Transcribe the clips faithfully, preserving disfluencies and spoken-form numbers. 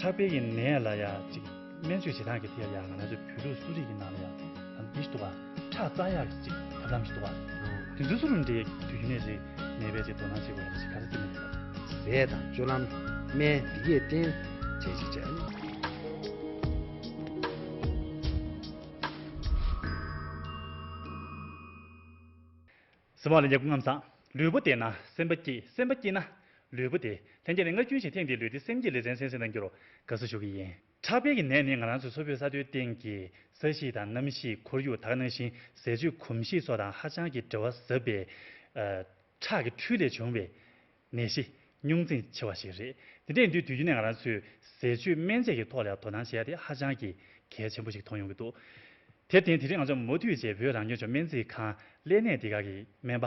ཁྲག་སྦལ་གྱི་ནད་ལ་ཡ་ཅིག་སྨན་བཅོས་བྱེད་སྟངས་ཀྱི་ཐད་ལ་ཡ་ང་རང་ཚོའི་བོད་ལུགས་གསོ་རིག་གི་ནང་ལ་ཡ་ཨ་འདི་ཞིག་འདུག་ག་ཁྲག་བཙག་ཡག་གི་ཅིག་ཐབས་ལམ་ཞིག་འདུག་ག་དེ་ཚོ་སུ་རུ་འདྲེ་དུས་རྒྱུན་ནས་ཅིག་ནད་པས་ཅིག་དོ་སྣང་བྱེད་དགོས་ཡ་ཅིག་ག་རེ་ཟེར་ནས་འདུག་ག་ཟས་དང་སྤྱོད་ལམ། སྨན་འདི་གས་བསྟེན་བྱས་ཅིག་བྱས། སེམས་པ་ལ་ཉེ་སྐུ་ངམ་སང་། ལུས་པོ་བདེ་ན་སེམས་པ་སྐྱིད། སེམས་པ་སྐྱིད་ན་ལུས་པོ་བདེ། ལྷན་རྒྱས་ནས་སྔ་རྒྱུན་བཞིན་ཐེངས་འདིའི་ལུས་བདེ་སེམས་སྐྱིད་ལེ་ཚན་གསན་གཟིགས་གནང་རྒྱུར་དགའ་བསུ་ཞུ་གི་ཡིན། ཁྲག་སྦལ་གྱི་ནད་ནི་ང་རང་ཚོའི་མཚོ་བོད་ས་མཐོའི་སྟེང་གི་ས་གཤིས་དང་གནམ་གཤིས་ཁོར་ཡུག་ད་ག་ནང་བཞིན་ཟས་སྤྱོད་གོམས་གཤིས་སོགས་དང་ཧ་ཅང་གི་འབྲེལ་བ་ཟབ་པའི་ཨ་ཁྲག་གི་འཁྲུལ་ལས་བྱུང་བའི་ནད་གཞི་རྙོག་འཛིང་ཆེ་བ་ཞིག་རེད། དེ་འདྲ་ཡིན་དུས་དུས་རྒྱུན་ནས་ང་རང་ཚོས་ཟས་སྤྱོད་སྨན་དཔྱད་ཀྱི་ཐོག་ལ་དོ་སྣང་བྱེད་ཡ་དེ་ཧ་ཅང་གི་གལ་ཆེན་པོ་ཞིག་མཐོང་ཡོང་གི་འདུག་དེར་བརྟེན་དེ་རིང་ང་ཚོ་མུ་མཐུད་བྱས་བོད་རང་སྐྱོང་ལྗོངས་སྨན་རྩིས་ཁང་ལས་གནས་དེ་ག་གི་སྨན་པ་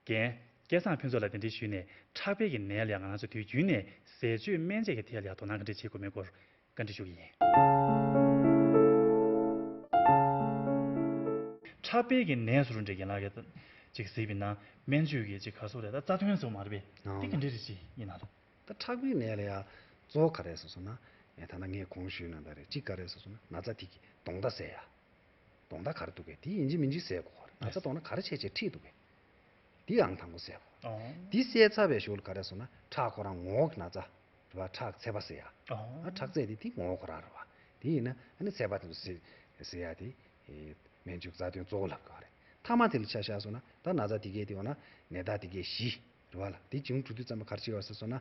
རྒན་སྐལ་བཟང་ཕུན་ཚོགས་ལ་གདན་འདྲེན་ཞུས་ནས་ཁྲག་སྦལ་གྱི་ནད་ལ་ང་རང་ཚོ་དུས་རྒྱུན་ནས་ཟས་སྤྱོད་སྨན་དཔྱད་ཀྱི་ཐད་ལ་དོ་སྣང་ག་འདྲ་བྱེད་དགོས་མེད་སྐོར་བཀའ་འདྲི་ཞུ་གི་ཡིན། ཁྲག་སྦལ་གྱི་ནད་སུ་རུ་འདྲེ་རྒན་ལགས་ཀྱིས་ཅིག་གཟིགས་པ་ཡིན་ན་སྨན་བཅོས་ཀྱི་ཅིག་ག་སོག་རེད་ད་རྩ་དོན་སོག་མ་རེད་པས། ཨང་། འདི་ག་འདྲ་རེད་ཅིག་ཡིན་ན་རེད། ད་ཁྲག་སྦལ་ནད་ལ་ཡ་གཙོ་བོ་ག་རེ་སོ་སོ་ན་ཡ་ད་ན་ངས་གོང་ཞུས་ན་ད་རེད་གཅིག་ག་རེ་སོ་སོ་ན་ན་ཚ་དེ་གི་གདོང་མདའ་ཟེར་ཡ། གདོང་མདའ་ག་རེ་འདུག་གས་དེ་ཡིན་གཅིག་མིན་གཅིག་ཟེར་དགོས་གོ་རེད། ན་ཚ་གདོང་མདའ་ག་རེ་བྱས་བྱས་ཁྲིད་འདུག་གས། དེ་ཨང་དང་པོ་ཟེར་དགོས། ཨོ། དེ་ཟེར་ཚར་བའི་གཞུག་ལ་ག་རེ་སོང་ན་ཁྲག་ཁོ་རང་ངོ་བོ་གི་ན་ཚ་རེད་བ། ཁྲག་ཚད་པ་ཟེར་ཡ། ཨོ། ཨ་ཁྲག་ཚད་དེ་དེ་ངོ་བོ་ཁོ་རང་རེད་བ། དེ་ཡིན་ན་ཨ་ནི་ཚད་པ་དེ་ཚོ་ཟེར་ཟེར་ཡ་དེ་སྨན་བཅོས་རྩ་དོན་གཙོ་བོ་ལབ་དགོས་རེད། མཐའ་མ་དེ་ལ་ཆ་བཞག་སོང་ན་ད་ན་ཚ་དེ་གས་དེ་འོ་ན་ནད་རྟགས་དེ་གས་བཞི་རེད་བ་ལ་དེ་བྱུང་འགྲོ་དུས་ཙམ་པ་ག་རེ་བྱེད་བ་ཟེར་སོང་ན།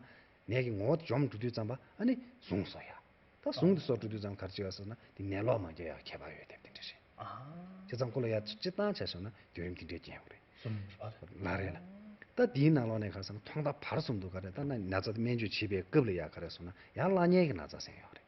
ནད་ཀྱི་ངོ་བོ་འཇོམས་འགྲོ་དུས་ཙམ་པ་ཨ་ནི་ཟུངས་གསོ་ཡ། ད་ཟུངས་དེ་གསོ་འགྲོ་དུས་ཙམ་ག་རེ་བྱེད་པ་ཟེར་ན་དེ་ནད་ལོག་མ་རྒྱག་ཡ་ཁྱད་པར་ཡོད་དེ་དེ་འདྲ་རེད། ཨ། བྱས་ཙང་ཁོ་ལ་ཡ་སྤྱིར་བཏང་ཆ་བཞག་ན་བརྒྱུད་རིམ་དེ་འདྲའི་རྐྱེན་ཡོད་རེད། གསུམ་རེད་པ། ལ་རེད་ལ། ད་དེའི་ནང་ལོགས་ནས་ག་རེ་ཟེར་ན་ཐོག་མཐའ་བར་གསུམ་དུ་ག་རེ་ད་ན་ན་ཚ་སྨན་བཅོས་བྱེད་པའི་སྐབས་ལ་ཡ་ག་རེ་སོང་ན་ཡང་བླ་གཉན་གྱི་ན་ཚ་ཟེར་ཡོད་རེད།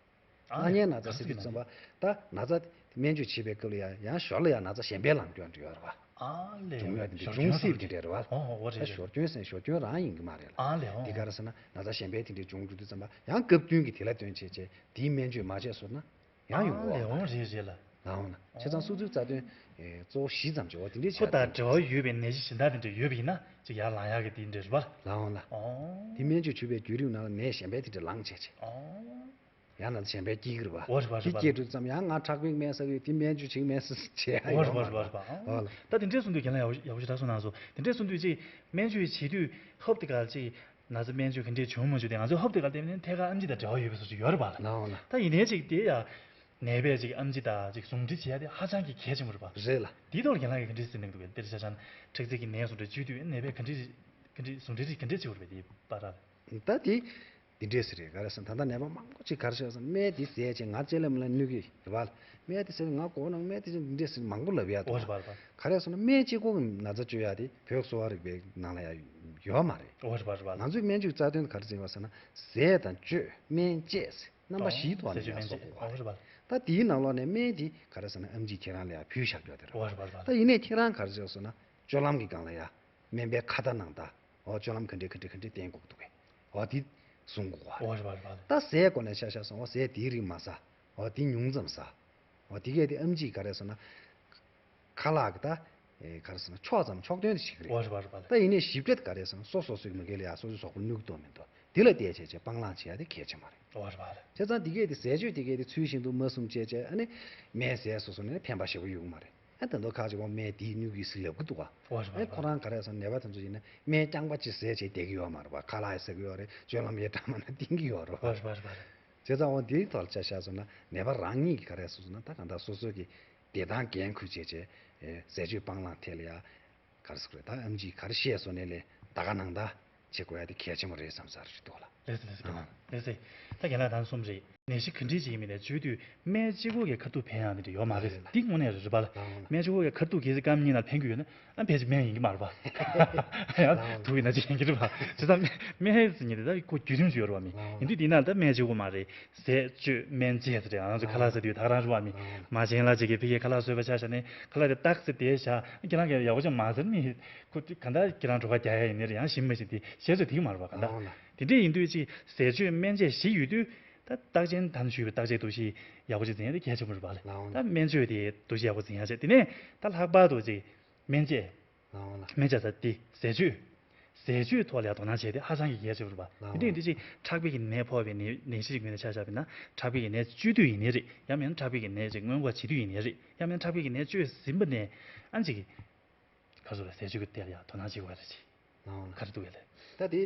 ཨ། ཨ་ནི་ན་ཚ་ཟེར་དུས་ཙམ་པ་ད་ན་ཚ་སྨན་བཅོས་བྱེད་པའི་སྐབས་ལ་ཡང་ཡང་ཞོར་ལ་ཡང་ན་ཚ་གཞན་པའི་ལངས་སྐྱོན་འདྲ་ཡོད་རེད་བ། ཨ་ལས། སྦྱོང་ཡ་དེ་འདྲ་ཞོར་སྦྱོང་སྐྱོན་སྲིད་པ་དེ་འདྲ་རེད་བ། ཨོ་ཨོ་རེད་ད་རེད། ཞོར་སྐྱོན་ཟེར་ཞོར་སྐྱོན་རང་ཡིན་གི་མ་རེད་ལ། ཨ་ལས་ཨོ། དེ་ག་རེ་ཟེར་ན་ན་ཚ་གཞན་པའི་དེ་འདྲའི་སྦྱོང་འགྲོ་དུས་ཙམ་པ་ཡང་སྐབས་བསྟུན་གྱི་དེ་ལ་བསྟུན་བྱས་བྱས་དེའི་སྨན་བཅོས་མ་བྱས་སོང་ན་ཡང་ཡོང་གི་ཨ་ལས་ཨོ་རེད་རེད་ལ། ལའང་ན་བྱས་ཙང་སོ་སོའི་རྩ་དོན་གཙོ་བོ་བཞི་ཙམ་བྱས་འོ་དེ་འདྲའི་ཁོ་བྱས་དང་འབྲེལ་བ་ཡོད་པའི་ནད་གཞི་གཞན་དག་དེ་འདྲ་ཡོད་པ་ཡིན་ན་ཅིག་ཡར་ལངས་ཡག་གི་དེ་འདྲ་རེད་བ། ལའང་ན་ཨོ། དེ་སྨན་བཅོས་བྱས་པའི་བརྒྱུད་རིམ་ནང་ལ་ནད་གཞན་པའི་དེ་འདྲ་ལངས་བྱས་བྱས། ཨོ། ཡང་ན་གཞན་པའི་སྐྱེ་གི་རེད་བ། འོ་རེད་བ་རེད་བ། དེ་སྐྱེ་དུས་ཙམ་ཡང་ང་ཁྲག་སྦལ་སྨན་ཟ་གི་ཡོད་དེ་སྨན་བཅོས་བྱེད་ཀྱི་མེད་ཟེར་བྱས་ཡ་འོ་ཡོད་རེད་བ་མ་རེད་རེད་བ་རེད་བ། ཨོ་ལ། ད་དེ་འདྲས་གསུངས་དུས་རྒན་ལགས་ཡག་པོ་ཞིག་གྲགས་སོང་གནང་སོང་། དེ་འདྲས་གསུངས་དུས་ཅིག་སྨན་བཅོས་བྱེད་དུས་ཧོབ་དེ་ག་ཅིག་ན་ཚ་སྨན་བཅོས་ག་འདྲས་བྱུང་མ་བྱུང་དེ་ང་ཚོས་ཧོབ་དེ་ག་བལྟས་ནས་ཐད་ཀར་ཨེམ་ཆི་དང་འབྲེལ་བ་ཡོད་པའི་བཟོ་ཅིག་ཡོད་རེད་བ་ལ། ལའང་ལ། ད་ཡིན་ནའི་ཅིག་དེ་ཡ་ནད་པས་ཅིག་ཨེམ་ཆི་དང་ཅིག་ཟུང་འབྲེལ་བྱེད་ཡ་དེ་ཧ་ཅང་གི་གལ་ཆེན་པོ་རེད་བ། རེད་ལ། དེའི་ཐོག་ལ་རྒན་ལགས་ཀྱིས་ག་འདྲས་ཟེར་གནང་གི་འདུག་གས། དེར་ཆ་བཞག་ན་ཁྲག་རྩའི་གི་ནད་ཟུང་འབྲེལ་བྱེད་དུས་ནད་པས་ག་འདྲས་ག་འདྲས་ཟུང་འབྲེལ་ག་འདྲས་བྱེད་དགོས་རེད་པས་དེའི་བར་ལ། ད་དེ། འདི་འདྲས་ཟེར་རེད་ག་རེ་ཟེར་ན་ད་ལྟ་ནད་པ་མང་པོ་ཅིག་ག་རེ་ཟེར་སོང་སྨན་འདི་ཟས་བྱས་ང་ལྕེ་ལ་མི་ལ་གནོད་ཀྱི་རེད་བ། སྨན་འདི་ཟས་ང་མགོ་ནང་སྨན་འདི་འདི་འདྲས་ཟེར་མང་པོ་ལབ་ཡ་འདུག་བ། ག་རེ་ཟེར་ན་སྨན་གཅིག་པོ་གི་ན་ཚ་བཅོས་ཡ་དེ་བོད་གསོ་བ་རིག་པའི་ནང་ལ་ཡ་ཡོད་མ་རེད། ང་ཚོའི་སྨན་བཅོས་རྩ་དོན་ག་རེ་ཟེར་བ་ཟེར་ན་ཟས་དང་བཅོས་སྨན་དཔྱད་ཟེར་རྣམ་པ་བཞིའི་ཐོག་ནས་ཡ་གསོ་དགོས་པ་རེད། ད་དེའི་ནང་ལོགས་ནས་སྨན་འདི་ག་རེ་ཟེར་ན་ཨེམ་ཆི་ཁྱེད་རང་ལ་ཡ་ཕུལ་བཞག་རྒྱུ་དེ་རེད། ད་ཡིན་ནའི་ཁྱེད་རང་ག་རེ་ཟེར་སོང་ན་སྤྱོད་ལམ་གྱི་སྒང་ལ་ཡ། སྨན་པའི་ཁ་བརྡ་གནང་སྟངས། འོ་སྤྱོད་ལམ་ག་འདྲས་ག་འདྲས་ག་འདྲས་བསྟེན་དགོས་འདུག་གས། འོ་འདི་གསུང་དགོས་པ་རེད། འོ་རེད་པ་རེད་པ་རེད། ད་ཟས་སྐོར་ནས་ཆ་བཞག་སོང་འོ་ཟས་དེའི་རིགས་མ་ཟ། འོ་འདི་ཉུང་ཙམ་ཟ། འོ་འདི་གས་དེ་ཨེམ་ཆི་ག་རེ་ཟེར་ན། ཁ་ལག་གི་ད། ཨེ་ག་རེ་ཟེར་ན་ཕྱོགས་ཙམ་ཕྱོགས་སྟོན་དེ་བྱེད་ཀྱི་རེད། འོ་རེད་པ་རེད་པ་རེད། ད་ཡིན་ནའི་ཞིབ་ཕྲ་ག་རེ་ཟེར་ན་སོ་སོ་སོའི་མི་སྒེར་ལ་ཡ་སོ་སོའི་གཟུགས་པོ་ནུས་ཀྱི་འདུག་མི་འདུག་འདི་ལ་བལྟས་བྱས་བྱས་སྤང་བླང་བྱེད་ཡ་དེ་གལ་ཆེན་པོ་རེད། འོ་རེད་པ་རེད། བྱས་ཙང་འདི་གས་དེ་ཟས་སྤྱོད་དེ་གས་དེ་ཚུལ་བཞིན་དུ་མ་བསྲུངས་བྱས་བྱས་ཨ་ནི་སྨན་ཟས་སོ་སོ་ནས་ཕན་པ་ཞེ་པོ་ཡོད་ཀྱི་མ་རེད། ཨ་ད་མདོ་ཁ་ཅིག་འོ་སྨན་དེའི་ནུས་ཀྱིས་ཟིག་ལབ་ཀྱི་འདུག་ག་འོ་རེད་པ་རེད་པ། ཨ་ཁོ་རང་ག་རེ་ཟེར་ནད་པ་དེ་ཚོ་ཡིན་ན་སྨན་རྐྱང་པ་ཅིག་ཟས་བྱས་བསྡད་ཀྱི་ཡོད་མ་རེད་པ། ཁ་ལག་ཟ་གི་ཡོད་རེད། སྤྱོད་ལམ་ཡས་གྲ་མ་ན་བསྟེན་གྱི་ཡོད་རེད་པ། འོ་རེད་པ་རེད་པ་རེད། བྱས་ཙང་འོ་འདིའི་ཐོག་ལ་ཆ་བཞག་སོང་ན་ནད་པ་རང་ཉིད་ཀྱིས་ག་རེ་ཟེར་སོང་ན་ད་གང་ལྟར་སོ་སོ་གི་བདེ་ཐང་འགན་འཁུར་བྱས་བྱས་ཨེ་ཟས་སྤྱོད་སྤང་བླང་ཐད་ལ་ཡ་ག་རེ་ཟེར་དགོས་རེད། ད་ཨེམ་ཆི་ག་རེ་བཤད་སོང་ནས་ལས་ད་ག་ནང་ད་བྱེད་དགོས་ཡ་དེ་གལ་ཆེན་པོ་རེད་བསམ་ས་རེད་འདུག་ལ། ལགས་སོ་ལགས་སོ། ཨ། ལགས་སོ། ད་རྒན་ལགས་ད་གསུམ་རེད། ནད་གཞི་ག་འདྲས་ཅིག་ཡིན་མིན་ནས་བཅོས་དུས་སྨན་གཅིག་པོ་གི་ཁ་ཐུག་ཕན་ཡག་དེ་འདྲ་ཡོད་མ་རེད། ལགས་ལགས། འདི་དངོས་གནས་རེད་པ་ལ། ལགས་ལགས། སྨན་གཅིག་པོ་གི་ཁ་ཐུག་གལ་སྲིད་སྐབས་གཉིས་ནང་ཕན་གྱི་ཡོད་ན་ཨ་ཕལ་ཆེར་སྨན་ཡིན་གྱི་མ་རེད་པ། ཡང་ལགས་ལགས། དུག་ཡིན་ན་ཅི་ཡིན་གྱི་རེད་པ། བྱས་ཙང་སྨན་ཟེར་མཁན་དེ་ད་ཁོ་བརྒྱུད་རིམ་ཞིག་ཡོད་རེད་པ་མི། ལགས་ལགས། ཡིན་དུས་འདི་ནང་ད་སྨན་གཅིག་པོ་མ་རེད། ཟས་སྤྱོད་སྨན་དཔྱད་ཟེར་རེད། ང་ཚོ་ཁ་ལག་ཟ་དུས་ད་ག་རང་རེད་པ་མི། ལགས་ལགས། མ་བྱན་ལ་ཅིག་གིས་ཕ་གིའི་ཁ་ལག་བཟོས་པ་ཆ་བཞག་ནས་ཁ་ལག་དེ་ཏག་ཙེ་བསྡད་བཞག་ཁྱེད་རང་གིས་ཡག་པོ་ཅིག་མ་ཟ་ནི་ཁོ་གང་ལྟར་ཁྱེད་རང་གྲོད་ཁོག་རྒྱག་ཡ་ཡིན་ནི་རེད། ཡང་ཞིམ་མ་ཞིམ་དེ་ཞེ་ཚོད་དེ་གི་མ་རེད་པ་གང་ལྟར། ལགས་ལགས། དེ་འདྲས་ཡིན་དུས་ཅིག་ཟས་སྤྱོད་སྨན་དཔྱད་བཞི་ཡོད་དུས་ད་རྟགས་ཅན་ད་ནི་ཞུས་པའི་བརྟག་དཔྱད་འདུ་ཤེས་ཡག་པོ་ཅིག་འཛིན་ཡ་དེ་གལ་ཆེན་པོ་རེད་པ་ལགས། ལགས་ལགས། ད་སྨན་བཅོས་དེ་འདུ་ཤེས་ཡག་པོ་འཛིན་ཡ་བྱས་དེ་ནས་ད་ལྷག་པར་དུ་ཅིག་སྨན་དཔྱད། ལགས་ལགས། སྨན་དཔྱད་ཟེར་དེ་ཟས་སྤྱོད། ཟས་སྤྱོད་ཐོག་ལ་ཡང་དོ་སྣང་བྱས་ཏེ་ཧ་ཅང་གི་གལ་ཆེ་བ་རེད་པ། དེ་འདྲ་ཡིན་དུས་ཅིག་ཁྲག་པའི་གི་ནད་ཕོག་པའི་ནད་ནད་གཞི་ཞིག་ངོས་ནས་ཆ་བཞག་པ་ཡིན་ན་ཁྲག་པའི་གི་ནད་བཅོས་དུས་ཡིན་ནའི་རེད། ཡང་མིན་ན་ཁྲག་པའི་གི་ནད་ཅིག་སྔོན་འགོག་བྱེད་དུས་ཡིན་ནའི་རེད། ཡང་མིན་ན་ཁྲག་པའི་གི་ནད་བཅོས་ཟིན་པ་ནས་ཨ་ནི་ཅིག་ག་རེ་ཟེར་བས་ཟས་སྤྱོད་ཀྱི་ཐད་ལ་ཡང་དོ་སྣང་བྱེད་དགོས་རེད་ཅིག་ཨང་། ག་རེ་འདུག་གས་ལགས། ད་དེ་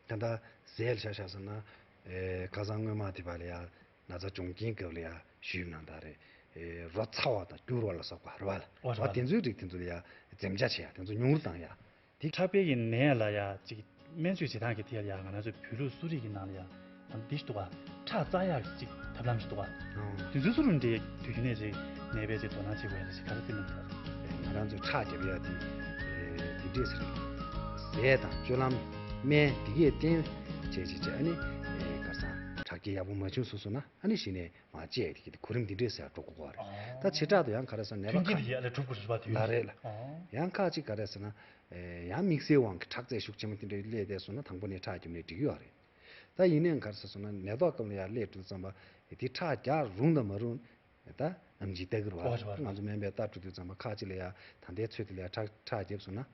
ད་ལྟ་ཟས་ལ་ཆ་བཞག་སོང་ན། ཨེ་ཁ་སང་སྔོན་མ་དེ་བར་ལ་ཡང་ན་ཚ་བྱུང་རྐྱེན་སྐབས་ལ་ཡང་ཞུས་གནང་དག་རེད། ཨེ་རོ་ཚ་བ་དང་སྐྱུར་བ་ལ་སོགས་པ་རེད་པ། འོ་རེད་པ། དེ་ཚོའི་རིགས་དེ་ཚོ་ལ་ཡང་འཛེམ་བྱ་བྱེད་ཡ་དེ་ཚོ་ཉུང་རུ་བཏང་ཡ། དེ་ཁྲག་པའི་གི་ནད་ལ་ཡ་ཅིག་སྨན་བཅོས་བྱེད་སྟངས་ཀྱི་ཐད་ལ་ཡ་ང་རང་ཚོའི་བོད་ལུགས་གསོ་རིག་གི་ནང་ལ་ཡ་ཨ་འདི་ཞིག་འདུག་ག་ཁྲག་བཙག་ཡག་ཅིག་ཐབས་ལམ་ཞིག་འདུག་ག་ཨང་། དེ་ཚོའི་སུ་རུ་འདྲེ་དུས་རྒྱུན་ནས་ཅིག་ནད་པས་ཅིག་དོ་སྣང་བྱེད་དགོས་ཡ་ཅིག་ག་རེ་བསྟན་གནང་ས་རེད། ང་རང་ཚོའི་ཁྲག་རྒྱབ་ཡ་དེ་ཨེ་དེ་འདྲས་ཟེར། ཟས་དང་སྤྱོད་ལམ་སྨན་དེ་གས་བསྟེན་བྱས་བྱས་བྱས་ཨ་ནི་ཨེ་ཁ་སང་ཁྲག་རྒྱས་ཡག་པོ་མ་བྱུང་སོང་ན་ཨ་ནི་གཞི་ནས་མར་བཅད་དེ་གི་གོ་རིམ་འདི་འདྲས་ཟེར་འགྲོ་དགོས་གོ་རེད། ད་བྱེ་བྲག་ཏུ་ཡང་ག་རེ་ཟེར་ན་ནད་པ་མཐུན་རྐྱེན་ཁ་དེ་ཡ་ལས་གྲུབ་དགོས་རེད་པ་དེ་ལ་རེད་ལ། ཡང་ཁག་ཅིག་ག་རེ་ཟེར་ན། ཨེ་ཡང་དམིགས་བསལ་དབང་གིས་ཁྲག་རྩ་ཤུགས་ཆེན་པོ་དེ་འདྲའི་སླེབས་བསྡད་སོང་ན་དང་པོ་ནས་ཁྲག་རྒྱབ་ནས་འགྲིག་གི་ཡོད་རེད། ད་ཡིན་ནའང་ག་རེ་ཟེར་སོང་ན་ནད་ཐོག་སྐབས་ལ་ཡང་སླེབས་དུས་ཙམ་པ་དེ་ཁྲག་རྒྱག་རུང་དང་མ་རུང་ད་ཨེམ་ཆི་ལྟ་གི་རེད་པ། ཨོ་རེད་པ། ང་ཚོ་སྨན་པས་ལྟ་འགྲོ་དུས་ཙམ་པ་ཁག་ཅིག་ལ་ཡང་ད་ལྟའི་ཚོད་དེ་ལ་ཡང་ཁྲག་ཁྲག་རྒྱབ་སོང་ན།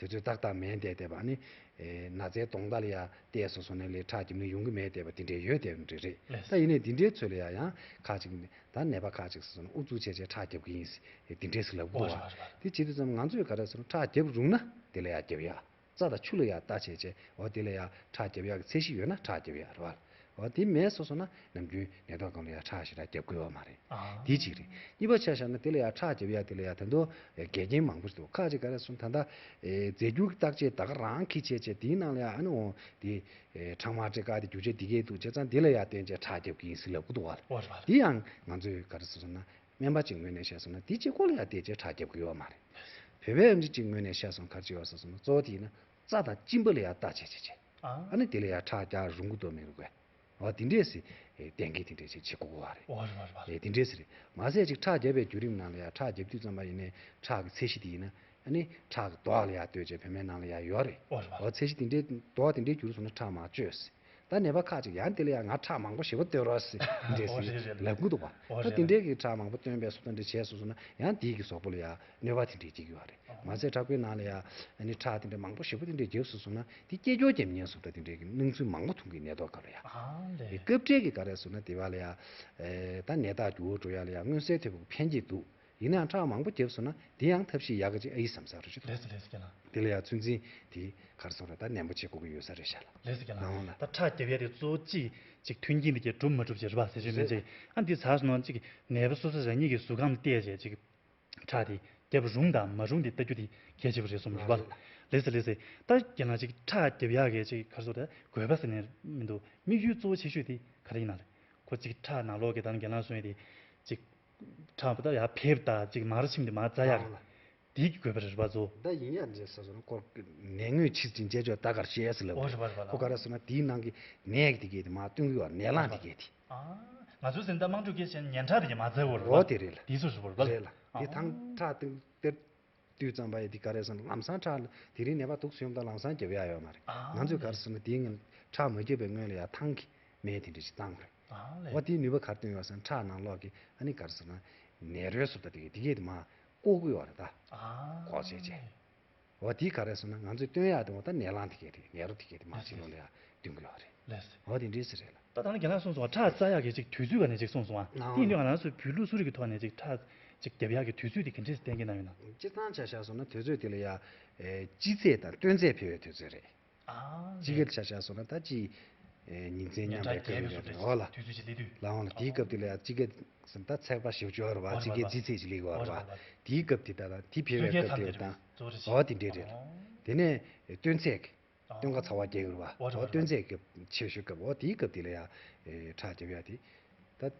དེ་ཚོས་ཏག་ཏག་མེད་བསྡད་བསྡད་པ་ནི། ཨེ་ན་ཚའི་གདོང་མདའ་ལ་ཡང་བལྟས་སོང་སོང་ནས་ལས་ཁྲག་རྒྱབ་ནས་ཡོང་གི་མེད་བསྡད་པ་དེ་འདྲས་ཡོད་བསྡད་པ་འདྲས་རེད། ལགས། ད་ཡིན་ནའི་འདི་འདྲའི་ཚོད་ལ་ཡང་ཡང་ཁག་ཅིག་ནི་ད་ནད་པ་ཁག་ཅིག་སོང་ན་ཨུ་ཚུགས་བྱས་བྱས་ཁྲག་རྒྱབ་གི་ཡིན་ཟེར་འདི་འདྲས་ཟེར་ལབ་གི་འདུག་པ། ཨོ་རེད་པ། དེ་བྱེད་དུས་ཙམ་ང་ཚོས་ག་རེ་ཟེར་ན་ཁྲག་རྒྱབ་རུང་ན་དེ་ལ་ཡང་རྒྱབ་ཡ། རྩ་དང་ཆུ་ལ་ཡང་ལྟ་བྱས་བྱས་འོ་དེ་ལ་ཡང་ཁྲག་རྒྱབ་ཡག་གི་ཚད་གཞི་ཡོད་ན་ཁྲག་རྒྱབ་ཡ་རེད་པ། འོ་དེ་མེད་སོང་སོང་ན་ནམ་རྒྱུན་ནད་ཐོག་སྒང་ལ་ཡང་ཁྲག་ཞེ་དྲག་རྒྱབ་དགོས་པ་མ་རེད། ཨ། དེ་གཅིག་རེད། གཉིས་པ་ཆ་བཞག་ན་དེ་ལ་ཡང་ཁྲག་རྒྱབ་ཡག་དེ་ལ་ཡང་ད་དུང་འགལ་རྐྱེན་མང་པོ་ཞིག་འདུག་ཁག་ཅིག་ག་རེ་སོང་ད་ལྟ་རྫས་འགྱུར་གྱི་བརྟག་དཔྱད་ད་ག་རང་གིས་བྱས་བྱས་དེའི་ནང་ལ་ཡང་ཨ་ནི་འོ་དེ་ཁྲག་དམར་ཁྲག་དཀར་དེ་རྒྱུ་ཆ་དེ་གས་འདུག་བྱས་ཙང་དེ་ལ་ཡང་བརྟེན་བྱས་ཁྲག་རྒྱབ་ཀྱི་ཡིན་ཟེར་ལབ་གི་འདུག་པ། འོ་རེད་པ། དེ་ཡང་ང་ཚོས་ག་རེ་ཟེར་སོང་ན། སྨན་པ་གཅིག་ངོས་ནས་བཤད་སོང་ན་དེ་གཅིག་པོ་ལ་ཡང་བལྟས་བྱས་ཁྲག་རྒྱབ་ཀྱི་ཡོད་མ་རེད། བོད་པའི་ཨེམ་ཆི་གཅིག་ངོས་ནས་བཤད་སོང་ག་རེ་ཡོད་ཟེར་སོང་ན་གཙོ་བོ་དེ་ཡིན་ན་རྩ་དང་གཅིན་པ་ལ་ཡང་བལྟ་བྱས་བྱས་བྱས། ཨ། ཨ་ནི་དེ་ལ་ཡང་ཁྲག་རྒྱག་རུང་གི་འདུག་མི་རུང་གི། འོ་དེ་འདྲས་སེ་གཏན་འཁེལ་དེ་འདྲས་ཅིག་བྱེད་དགོས་ཀྱི་ཡོད་རེད། འོ་རེད་རེད་རེད། ཨེ་དེ་འདྲས་སེ་རེད། མ་ཟད་ཅིག་ཁྲག་རྒྱབ་པའི་བརྒྱུད་རིམ་ནང་ལ་ཡང་ཁྲག་རྒྱབ་དུས་ཙམ་པ་ཡིན་ནའི་ཁྲག་གི་ཚད་གཞི་དེ་ཡིན་ན་ཨ་ནི་ཁྲག་གི་མདོག་ལ་ཡང་ལྟོས་བྱས་བོད་སྨན་ནང་ལ་ཡང་ཡོད་རེད། འོ་རེད་རེད། འོ་ཚད་གཞི་དེ་འདྲས་མདོག་དེ་འདྲས་གྱུར་སོང་ན་ཁྲག་མར་གཅོད་ཟེར། ད་ནད་པ་ཁག་ཅིག་ཡང་དེ་ལ་ཡང་ང་ཁྲག་མང་པོ་ཞེ་པོ་བཏོན་རོགས་ཟེར་འདྲས་ཟེར་ལབ་གི་འདུག་པ། ཨོ་ད་རེད་དེ་འདྲས་ཀྱི་ཁྲག་མང་པོ་བཏོན་པའི་སོ་ད་འདྲས་བྱས་སོང་སོང་ན་ཡང་དེའི་གི་གཟུགས་པོ་ལ་ཡང་གནོད་པ་དེ་འདྲས་སྐྱེལ་གི་ཡོད་རེད། མ་ཟད་ཁྲག་ཁོའི་ནང་ལ་ཡང་ཨ་ནི་ཁྲག་དེ་འདྲས་མང་པོ་ཞེ་པོ་དེ་འདྲས་རྒྱབ་སོང་སོང་ན་དེ་སྐྱེ་སྐྱོ་རྒྱབ་ཉེན་སོང་ད་དེ་འདྲས་ཀྱི་སྣང་ཚུལ་མང་པོ་མཐོང་གི་ནད་ཐོག་སྐབས་ལ་ཡང་། ཨ་ལས། དེ་སྐབས་འཕྲལ་གྱི་ག་རེ་ཟེར་ན་དེ་བ་ལ་ཡང་ཨེ་ད་ནད་རྟགས་འགྱུར་བ་འགྲོ་ཡ་ལ་ཡང་མངོན་གསལ་དོད་པོ་ཕན་གྱི་འདུག་ཡིན་ནའང་ཁྲག་མང་པོ་བརྒྱབ་སོང་ན་དེ་ཡང་ཐབས་ཤེས་ཡག་གི་ཅིག་ཨེ་ཡིན་བསམ་ས་རེད་ཅིག་འདུག་ལགས་སོ་ལགས་སོ་ཁྱེད་རང་། དེ་ལ་ཡང་ཚོད་འཛིན་དེ་ག་རེ་ཟེར་རེད་ད་ནན་པོ་བྱེད་དགོས་ཀྱི་ཡོད་ས་རེད་ཤག་ལགས། ལགས་སོ་ཁྱེད་རང་། ནང་ལ། ད་ཁྲག་རྒྱབ་ཡ་དེ་གཙོ་བོ་ཅིག་ཅིག་མཐུན་རྐྱེན་དེ་གས་གྲུབ་མ་གྲུབ་ཅིག་རེད་པ་ཟེར་ཞུ་མཁན་ཅིག་ཨ་འདི་ཚར་སོང་ན་ཅིག་ནད་པ་སོ་སོ་རང་ཉིད་ཀྱི་གཟུགས་ཁམས་བལྟས་བྱས་ཅིག་ཁྲག་དེ་རྒྱབ་རུང་དང་མ་རུང་དེ་ལྟ་རྒྱུ་དེ་གལ་ཆེ་བ་རེད་གསུངས་རེད་པ། ལགས་སོ་ལགས་སོ། ད་ཁྱེད་རང་ཅིག་ཁྲག་རྒྱབ་ཡ་གི་ཅིག་ག་རེ་ཟེར་དགོས་པ་ཟེར་ནས་མི་འདུག་དམིགས་ཡུལ་གཙོ་བོ་ཆེ་ཤོས་དེ་ག་རེ་ཡིན་ན་རེད། ཁོ་ཅིག་ཁྲག་ནང་ལོགས་ཀྱི་ད་ཁྱེད་རང་གསུངས་ཡ་དེ་ཅིག་ཁྲག་པ་ད་ཡར་ཕེབས་དང་ཅིག་མར་ཕྱིན་དེ་མར་འཛག་ཡག་རེད། དེའི་གི་དགོས་པ་རེད་པ་ཚོ། ད་ཡིན་ཡང་འདྲ་ཟེར་སོང་ན་ཁོ་ནད་ངོས་ཕྱི་ཟིན་བྱས་ཆོག་ད་གར་བཤད་ཟེར་ལབ་འོ་རེད་པ་རེད་པ་ལགས། ཁོ་ག་རེ་ཟེར་ན་དེའི་ནང་གི་ནད་ཀྱི་དེ་གས་དེ་མར་སྟོན་གི་ཡོད་ནད་རླངས་དེ་གས་དེ། ཨ། ང་ཚོའི་ཟིན་ད་དམངས་ཁྲོད་སྐད་ཆ་ཉན་ཁྲག་དེ་གས་མར་འཛག་གི་ཡོད་རེད་པ། འོ་དེ་རེད་ལགས། དེ་ཚོ་རེད་པ་རེད་པ། རེད་ལགས། དེ་ཐང་ཁྲག་སྟེང་དེར་དུས་ཙམ་པ་ཡི་དེ་ག་རེ་ཟེར་ན་ལམ་སང་ཁྲག་དེ་རིང་ནད་པ་འདུག་སེ་ཡོང་ད་ལམ་སང་རྒྱབ་ཡ་ཡོད་མ་རེད། ཨ། ང་ཚོས་ག་རེ་ཟེར་ན་དེའི་སྔོན་ཁྲག་མ་རྒྱབ་པའི་སྔོན་ལ་ཡ་ཐང་གི་སྨན་དེ་འདྲ་ཞིག་བཏང་དགོས། ཨ་ལས། འོ་དེའི་ནུས་པ་ག་རེ་བཏོན་ཡོད་ཟེར་ན་ཁྲག་ནང་ལོགས་ཀྱི་ཨ་ནི་ག་རེ་ཟེར་ན་ནད་རོའི་སོ་ད་དེ་གས་དེ་གས་དེ་མར་བཀོག་གི་ཡོད་རེད་ད། ཨ། བཀོག་བྱས་བྱས། འོ་དེ་ག་རེ་ཟེར་ན་ང་ཚོས་སྟོན་ཡག་དེ་འོ་ད་ནད་རླངས་དེ་གས་དེ་ནད་རོ་དེ་གས་དེ་མར་ཕྱི་ལོགས་ལ་ཡ་འདོན་གི་ཡོད་རེད། ལགས་སོ། འོ་དེ་འདྲས་སེ་རེད་ལགས། ད་ད་ནི་ཁྱེད་རང་གསུངས་སོང་བ་ཁྲག་བཙག་ཡག་གི་ཅིག་དུས་ཚོད་ག་ནས་ཅིག་གསུངས་སོང་བ། ཨ། དེ་ཡིན་དུས་ང་རང་ཚོའི་བོད་ལུགས་གསོ་རིག་གི་ཐོག་ནས་ཅིག་ཁྲག་ཅིག་རྒྱབ་ཡག་གི་དུས་ཚོད་དེ་ག་འདྲས་སེ་གཏན་འཁེལ་གནང་ཡོད་ན། སྤྱིར་བཏང་ཆ་བཞག་སོང་ན་དུས་ཚོད་དེ་ལ་ཡ་ཨེ་སྤྱི་ཚེས་དང་སྟོན་ཚེས་ཕེབས་པའི་དུས་ཚོད་རེད། ཨ། དཔྱིད་ཀའི་ཆ་བཞག་སོང་ན་ད་ཅི་ཨེ་ཉིན་མཚན་མཉམ་པའི་སྐབས་ཡོད་རེད། འོ་ལ། དུས་ཚོད་ཅིག་སླེབས་དུས། ལ་འོང་ལ་དེའི་སྐབས་དེ་ལ་ཡ་དཔྱིད་ཀ་ཟེར་ན་ད་ཚེས་པ་བཞི་བཅུ་རེད་པ། འོ་དཔྱིད་ཀའི་རེད་པ། རེད་པ། རེད་པ། དཔྱིད་ཚེས་ཅིག་སླེབས་ཀྱི་ཡོད་རེད་པ། རེད་པ། དེའི་སྐབས་དེ་ད་ད་དེ་ཕེབས་པའི་སྐབས་དེ་དང་། གཙོ་བོ་རེད། འོ་དེ་འདྲས་རེད་ལ། ཨོ། དེ་ནས་སྟོན་ཚེས་ཀྱི་སྟོན་ཁ་ཚ་བ་རྒྱག་གི་རེད་པ། འོ་རེད་པ། འོ་སྟོན་ཚེས་ཀྱི་ཆེ་ཤོས་སྐབས་འོ་དེའི་སྐབས་དེ་ལ་ཡ་ཨེ་ཁྲག་རྒྱབ་ཡ་དེ་ད།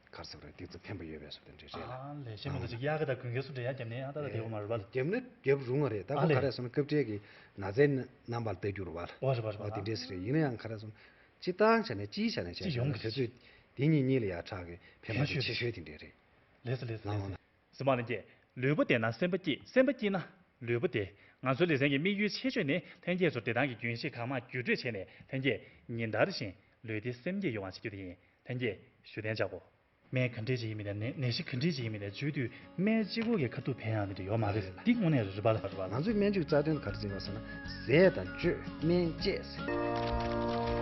ག་རེ་ཟེར་དགོས་རེད། དེ་ཚོ་ཕན་པ་ཡོད་པའི་བཟོ་འདྲ་རེད་ལ། ཨ་ལས། གཞན་མ་གཏོགས་ཅིག་དབྱར་ཁ་དང་དགུན་ཁའི་བཟོ་འདྲ་ཡང་རྒྱབ་ནས་ཡང་ཏག་ཏག་བསྡད་ཡོད་མ་རེད་པ། རྒྱབ་ན་རྒྱབ་རུང་བ་རེད། ད་ཨ་ཁོ་ལས། ག་རེ་ཟེར་ན་སྐབས་འཕྲལ་གྱི་ན་ཚའི་རྣམ་པར་ལྟ་རྒྱུ་རེད་པ། འོ་རེད་པ་རེད་པ། འོ་དེ་འདྲས་རེད། ཡིན་ན་ཡང་ག་རེ་ཟེར་ན་སྤྱིར་བཏང་བྱས་ནས་སྤྱིའི་ཆ་ནས་བྱས་སྤྱི་ཡོངས་ཀྱི་དུས་ཚོད་དེ་གཉིས་གཉིས་ལ་ཡང་ཁྲག་གི་ཕན་པ་དེ་ཆེ་ཤོས་དེ་འདྲས་རེད། ལགས་སོ་ལགས་སོ་ལགས་སོ། ལགས་འོང་ན། གཟིགས་མོ་ལྷན་རྒྱས། ལུས་པོ་བདེ་ན་སེམས་པ་སྐྱིད། སེམས་པ་སྐྱིད་ན་ལུས་པོ་བདེ། ང་ཚོའི་ལེ་ཚན་གྱི་དམིགས་ཡུལ་ཆེ་ཤོས་ནི་ལྷན་རྒྱས་ཚོར་བདེ་ཐང་གི་རྒྱུན་ཤེས་གང་མང་བརྒྱུད་སྤྲོད་བྱས་ནས་ལྷན་རྒྱས་ཉིན་ལྟར་བཞིན་ལུས་བདེ་སེམས་སྐྱིད་ཡོང་བ་བྱེད་རྒྱུ་དེ་ཡིན། ལྷན་རྒྱས་བཞུགས་གདན་འཇགས་དགོས། སྨན་ག་འདྲས་ཅིག་ཡིན་མིན་དང་ནད་ནད་གཞི་ག་འདྲས་ཅིག་ཡིན་མིན་དང་བཅོས་དུས་སྨན་གཅིག་པོ་གིས་ཁ་ཐུག་ཕན་ཡག་དེ་འདྲ་ཡོད་མ་རེད། འདི་དངོས་གནས་རེད་པ་ལ། རེད་པ་ལ། ང་ཚོའི་སྨན་བཅོས་རྩ་དོན་ལ་ག་རེ་བརྩི་བ་ཟེར་ན། ཟས་དང་བཅོས་སྨན་བཅས་ཟེར།